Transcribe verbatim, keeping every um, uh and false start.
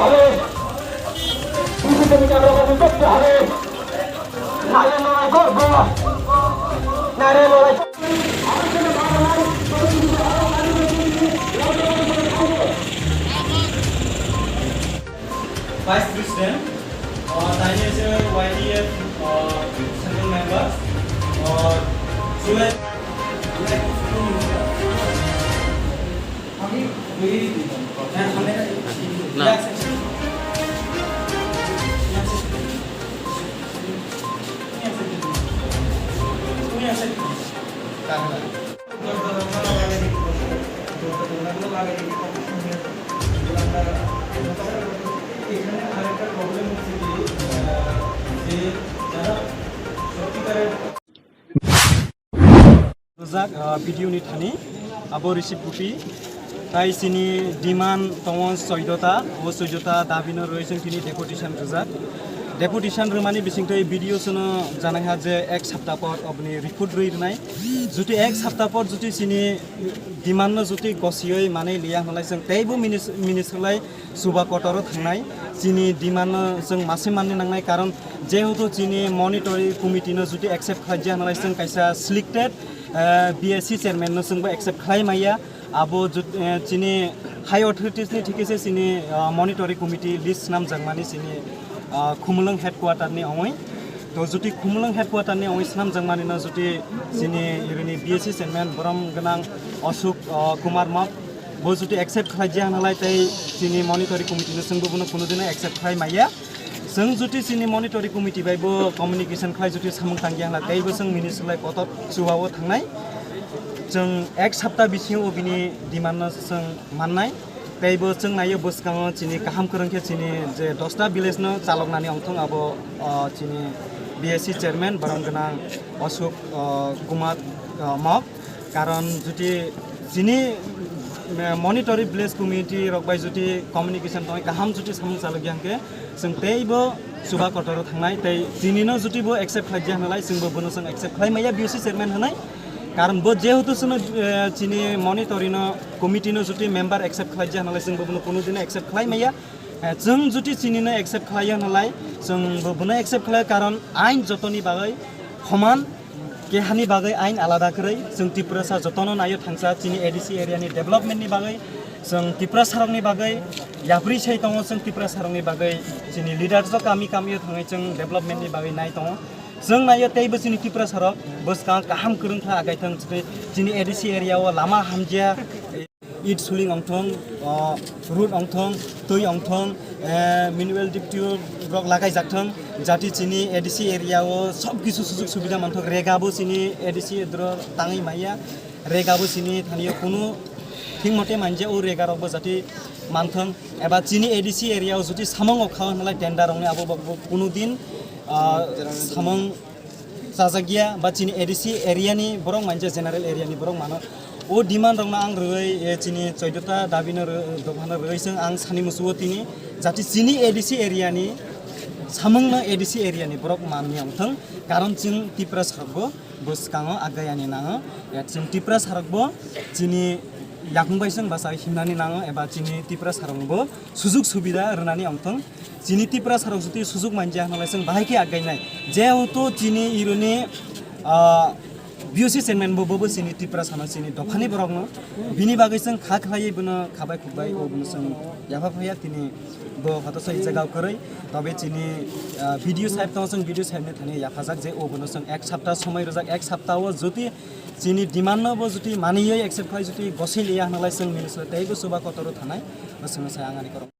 হবে। বিজেপি নেতারা করতে হবে। নারে লড়াই করবো। নারে লড়াই। Vice President, uh, tini ase Y D F, uh, Central Member, uh, Suresh. Rwjak, ah, video ni thani abo Receive Bupi. Tai chini demand tongo soidota, o soidota dabi no rwi chwng tini deputation rwjak. Deputation rwmani bisingtwi video sono janai ha je ek sapta por oboni report rwi rwnai. Juti ek sapta por juti chini demand no juti gosioi manai liya hwnlai chwng teibo minis-, minister lai Suba kotoro thangnai, chini demand no chwng mase manni nangnai, karon jehetu chini monitoring committee no juti accept khlai ya hwnlai chwng kaisa selected, eh, B S C chairman no chwngbo accept khlai maya, abo jut-, eh, chini high authorities ni thikhe se chini, ah, monitoring committee list snamjakmani chini, ah, Khumulwng headquarter ni ongwi. To juti Khumulwng headquarter ni ongwi snamjakmani no juti chini irini B S C chairman borom gwnang Ashok, ah, Kumar Mok bo juti accept khlai ya hwnlai tei chini monitoring committee no chwngbo bono kuno dino accept khlai maya. Chwng juti chini monitoring committee bai bo communication khlai juti samung tang ya hwnlai tei bo chwng minister lai kotor chuba o thangnai. Chwng ek sapta bisingo bini demand no chwng mannai. Tei bo chwng naio bwskango chini kaham kwrwng khe chini je dosta village no chaloknani ongthong abo, o, chini B S C chairman borom gwnang Ashok, o, Kumar, o, Mok. Karon juti chini, mm, monitoring village committee rok bai juti communication tongwi kaham juti samung chalok ya hwnkhe chwng teibo chuba kotoro thangnai tei chini no juti bo accept khlai ya hwnlai chwngbo bono chwng accept khlai maya B S C chairman hwnwi. Karon bo jehetu chwngno, eh, chini monitoring no committee no juti member accept khlai ya hwnlai chwngbo bono kuno dino accept khlai maya. Eh, chwng juti chini no accept khlai ya hwnlai chwngbo bono accept khlai, karon ain jotoni bagwi homan. Kehani bagwi ain alada kwrwi, chwng Tiprasa jotono naio thangsa chini A D C area ni development ni bagwi, chwng Tiprasa rokni bagwi yapri sai tongo, chwng Tiprasa rokni bagwi chini leaders rok kami kami o thangwi chwng development ni bagwi nai tongo. Chwng naio teibo chini Tiprasa rok bwskang kaham kwrwng kha agai thang, chini A D C area o lama hamjia. It suling ongthong, o, road ongthong, twi ongthong, eh, manual diptio rok lagai jak thong, jati chini A D C area o sob kisu sujug subida manthok, rega bo chini A D C dro tangwi maya, rega bo chini thani o kunu thing mote manja o rega rok bo jati manthong, eba chini A D C area o juti samung o kha hwnlai tender rok ni abo bo, bo kunu din, ah, samung chajakya ba chini A D C area ni borok manja general area ni borok mano. O demand rok no ang rwui, eh, chini choidota dabi no rw-, dopha no rwui chwng ang sani musugo tini jati chini A D C area ni samung no A D C area ni borok manni ongthong, karon chwng Tiprasa rok bo bwskango agayani nango. Ya chwng Tiprasa rok bo chini yakung bai chwng basa himnani nango eba chini Tiprasa rok bo sujug subida rwnani ongthong. Chini Tiprasa rok juti sujug manja hwnlai chwng bahai khe againai. Jehetu chini ironi, ah, B O C chairman bo, bo, bo chini Tiprasa no chini dophani borok no. Bini bagwi chwng kha khlaiwi bono khabai khukbai o bono chwng yapha phaiya tini bo hoto soi jaga kwrwi. Tobe chini, ah, B D O sahib tongo chwng B D O sahib ni thani yaphajak je o bono chwng ek sapta somoi rwjak, ek sapta o juti chini demand no bo juti maniyoi accept khlai juti gosiliya hwnlai chwng minister tei bo chuba kotoro thanai. Bo chwngno sai ang ani korok.